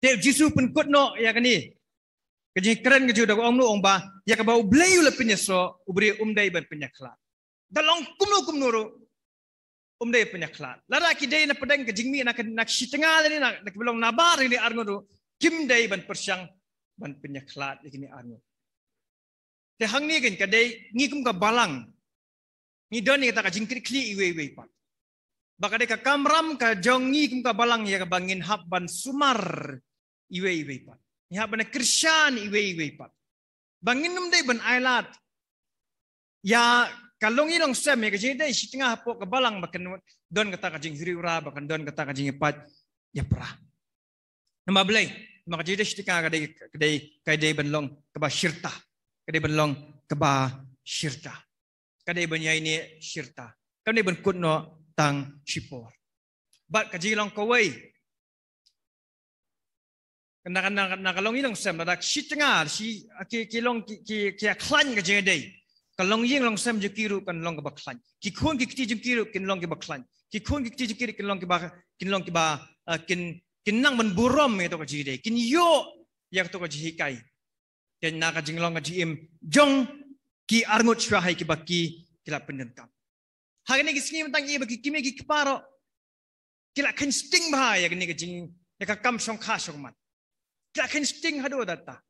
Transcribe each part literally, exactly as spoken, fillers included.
Te Jisu pynkut noh ïa kane ka jingkren ka jong u da ka ong noh, ong ba ïa kaba U Blei u la pynïasoh, u briew um dei ban pynïakhlad. Da long kumno kumno ruh um dei pynïakhlad. Lada ki dei na pdeng ka jingmih na ka, na ka shi tnga lane na, na kiba long nabar lane arngut ruh, kim dei ban pyrshang ban pynïakhlad ïa kine arngut. Te hangne kan ka dei ngi kum ka balang, ngi don ïa kata ka jingkitkhlieh iwei iwei pat. Ba ka dei ka kamram ka jong ngi kum ka balang ïa kaba ngin hap ban sumar iwei iwei pat. Ngi hap ban kyrshan iwei iwei pat. Ba ngin ym dei ban ailad ïa ka longïing longsem, ïa ka jingdei shi tnga hapoh ka balang, ba kan don kata ka jinghriewra, ba kan don kata ka jingïapait ïapra. Namar balei? Namar ka jingdei shi tnga ka dei, ka dei, ka dei ban long kaba shirta. Ka dei ban long kaba shirta. Ka dei ban ïaineh shirta. Kam dei ban kut noh tang shipor. Bad ka jinglong kawei, na, na, na ka longïing longsem, lada shi tnga, shi, ki, ki long, ki, ki, ki ïa khlaiñ ka jingdei, ka longïing longsem jong ki ruh kan long kaba khlaiñ. Ki khun ki kti jong ki ruh kin long kiba khlaiñ. Ki khun ki kti jong ki ruh kin long kiba, kin long kiba, ah, kin, kin nang ban burom ïa kato ka jingdei. Kin ïoh ïa kato ka jinghikai. Te na ka jinglong ka jingim jong ki arngut shuwa ha kiba ki, ki la pyndonkam. Ha kine ki sngi mynta ngi ïohi ba ki kmie ki kpa ruh ki la kheiñ sting bha ïa kane ka jing, ïa ka kam shongkha shongman. Ki la kheiñ sting haduh katta.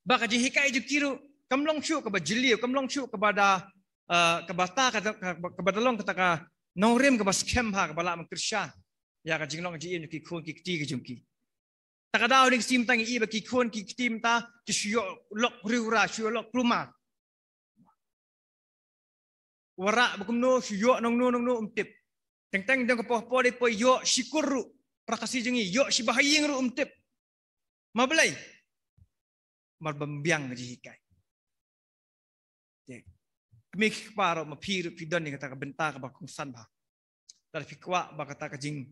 Ba ka jinghikai jong ki ruh kam long shuh kaba jylliew, kam long shuh kaba da, ah, kaba ta, kaba, kaba da long kata ka nongrim kaba skhem bha, kaba lah ban kyrshan ïa ka jinglong jingim jong ki khun ki kti ki jong ki. Ta ka daw, ha kine ki sngi mynta ngi ïohi ba ki khun ki kti mynta ki shu ïoh lok riewra, shu ïoh lok kulmar. Wanrah ba kumno, shu ïoh nongno nongno ym tip. Teng teng dang ka poh poh dei poi ïoh shikur ruh, para Khasi jong ngi, ïoh shiba ha ïing ruh ym tip. Namar balei? Namar ba ym biang ka jinghikai. Te kmie ki kpa ruh, ma phi ruh phi don ïa kata ka bynta kaba kongsan bha. Lada phi kwah ba kata ka jing,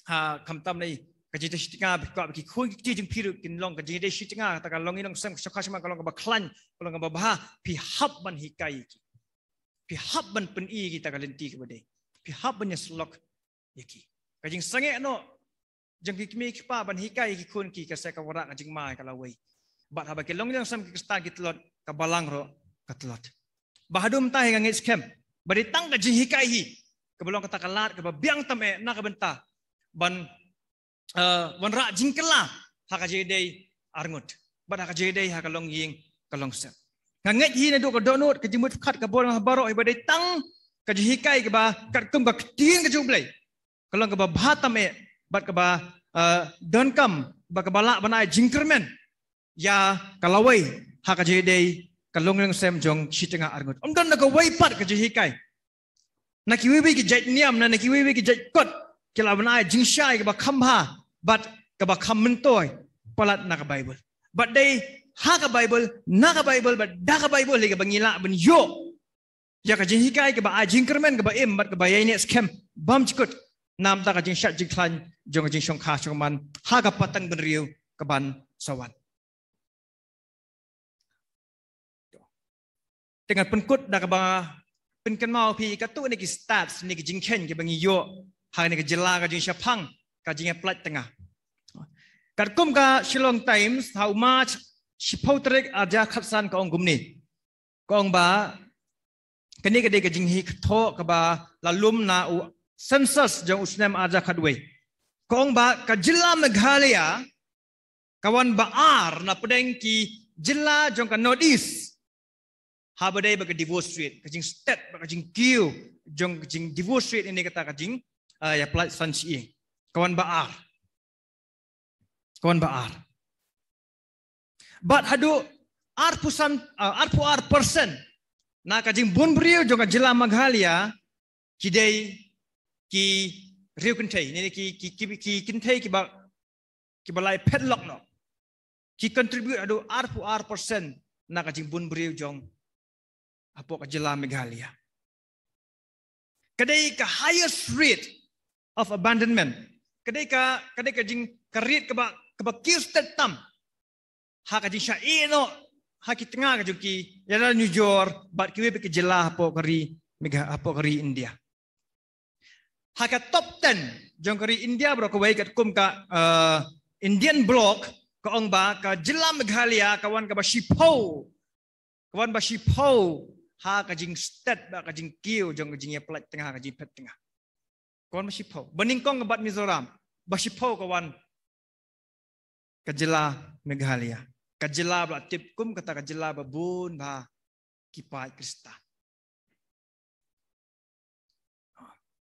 ha, khamtam lei ka jingdei shi tnga, phi kwah ba ki khun ki kti jong phi ruh kin long ka jingdei shi tnga, kata ka longïing longsem, ka shongkha shongman ka long kaba khlaiñ, ka long kaba bha, phi hap ban hikai ïa ki. Phi hap ban pyni ïa ki ïa kata ka lynti kaba dei. Phi hap ban ïasyllok ïa ki. Ka jingsangeh noh jong ki kmie ki kpa ban hikai ïa ki khun ki, ka sa ka wanrah ka jingma ïa ka lawei. Bad haba ki longïing longsem ki Khristan ki tlot, ka balang ruh ka tlot. Ba haduh mynta hi nga ngeit skhem ba dei tang ka jinghikai hi kaba long kata ka lad kaba biang tam eh na ka bynta ban, eh, wanrah jingkylla ha ka jingdei arngut bad ha ka jingdei ha ka longïing ka longsem. Nga ngeit hi naduh ka dohnud, ka jingmut pyrkhat ka bor nga ha baroh hi ba dei tang ka jinghikai kaba katkum ka ktien ka jong U Blei, ka long kaba bha tam eh bad kaba, eh, donkam bad kaba lah ban ai jingkyrmen ïa ka lawei ha ka jingdei ka longïing longsem jong shi tnga arngut. Ym don na kawei pat ka jinghikai. Na kiwei wei ki jait niam, na, na kiwei wei ki jait kot, ki lah ban ai jingshai kaba kham bha bad kaba kham myntoi palat na ka Baibl. Bad dei ha ka Baibl, na ka Baibl bad da ka Baibl hi kaba ngi lah ban ïoh ïa ka jinghikai kaba ai jingkyrmen, kaba im bad kaba ïaineh skhem bymjukut na ka bynta ka jingshad jingkhlaiñ jong ka jingshongkha shongman ha ka pateng bynriew kaban sa wan. Te ngan pynkut da kaba pynkynmaw ïa phi katto katne ki stats ne ki jingkheiñ kiba ngi ïoh ha kane ka jylla ka jingshaphrang ka jingïapynlait tnga. Katkum ka Shillong Times ha u March shiphew tarik arhajar khatsan ka ong kumne. Ka ong ba kane ka dei ka jinghikai kaba la lum na u census jong u snem arhajar khatwei. Ka ong ba ka jylla Meghalaya ka wan ba ar na pdeng ki jylla jong ka North East. Haba dei ba ka divorce rate, ka jingstet bad ka jingkiew jong ka jingdivorce rate ne kata ka jing, ah, ïapynlait san shyieng, ka wan ba ar. Ka wan ba ar. Bad haduh arphew san, ah, arphew ar percent na ka jingbun briew jong ka jylla Meghalaya ki dei ki riew kynthei, ne ki, ki, ki, ki kynthei kiba, kiba la ïaphet lok noh. Ki contribute haduh arphew ar percent na ka jingbun briew jong hapoh ka jylla Meghalaya. Ka dei ka highest rate of abandonment. Ka dei ka, ka dei ka jing, ka rate kaba, kaba kiew stet tam ha ka jingshah ïeh noh ha ki tnga ka jong ki, ïa la New York bad kiwei pat ki jylla hapoh ka ri Megha-, hapoh ka ri India. Ha ka top ten jong ka ri India baroh kawei katkum ka, eh, Indian Bloc, ka ong ba ka jylla Meghalaya ka wan kaba shiphew, ka wan ba shiphew ha ka jingstet bad ka jingkiew jong ka jingïapynlait tnga, ka jingphet tnga. Ka wan ba shiphew. Ba nyngkong bad Mizoram, ba shiphew ka wan ka jylla Meghalaya. Ka jylla ba la tip kum kata ka jylla ba bun ba ki paid Khristan.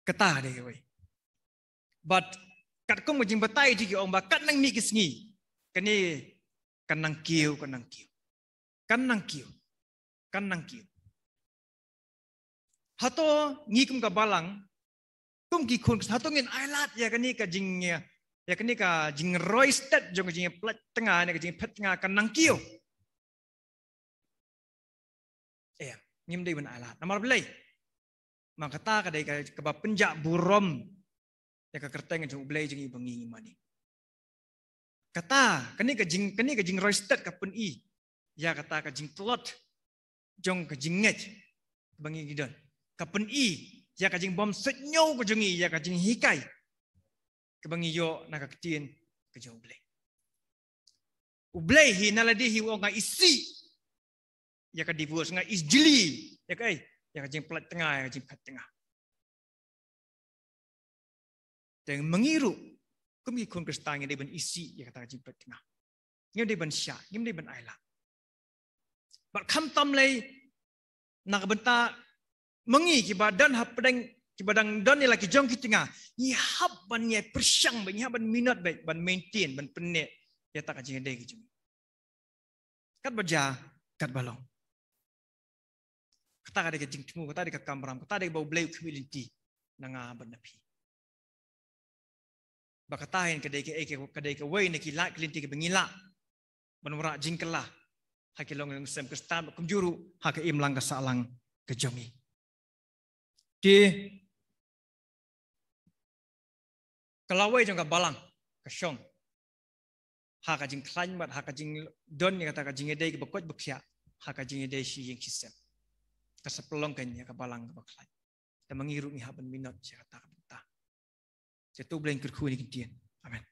Kata dei kawei. Bad katkum ka jingbatai jong ki ong ba kat nang mih ki sngi, kane kan nang kiew, kan nang kiew. Kan nang kiew. Kan nang kiew. Hato ngi kum ka balang, kum ki khun, hato ngin ailad ïa kane ka jing, ïa kane ka jingroi stet jong ka jingpynlait tnga ne ka jingphet tnga kan nang kiew? Ïa, ngim dei ban ailad. Namar balei? Ma kata ka dei ka, kaba pynjah burom ïa ka kyrteng jong U Blei jong ngi ba ngi, ngi mane. Kata, kane ka jing, kane ka jingroi stet ka pyni ïa kata ka jingtlot jong ka jingngeit kaba ngi, ngi don. Ka pyni ïa ka jingbymsuidñiew ka jong ngi ïa ka jinghikai kaba ngi ïoh na ka ktien ka jong U Blei. U Blei hi na lade hi u ong nga isih ïa ka divorce, nga isih jli ïa ka, eh, ïa ka jingpynlait tnga, ïa ka jingphet tnga. Te ma ngi ruh kum ki khun Khristan ngi dei ban isih ïa kata ka jingpynlait tnga. Ngim dei ban shah, ngim dei ban ailad. Bad khamtam lei na ka bynta ma ngi kiba don hapdeng, kiba dang don ïa la ki jong ki tnga, ngi hap ban ïa pyrshang bad ngi hap ban minot bad ban maintain, ban pynneh ïa kata ka jingïadei ka jong ngi. Katba jia, katba long. Kata ka dei ka jingthmu, kata dei ka kamram, kata dei ba U Blei u khmih lynti na nga bad na phi. Ba kata hi ka dei ka, ka, ka dei kawei na ki lad ki lynti kiba ngi lah ban wanrah jingkylla ha ki longïing longsem Khristan, kumjuh ruh ha ka imlang ka sahlang ka jong ngi. Te ka lawei jong ka balang ka shong ha ka jingkhlaiñ bad ha ka jingdon ïa kata ka jingïadei kaba koit ba khiah ha ka jingïadei shi ïing shi sem. Ka sa pynlong kein ïa ka balang kaba khlaiñ. Te ma ngi ruh ngi hap ban minot ïa kata ka bynta. Te to U Blei un kyrkhu ïa kine ki ktien. Amen.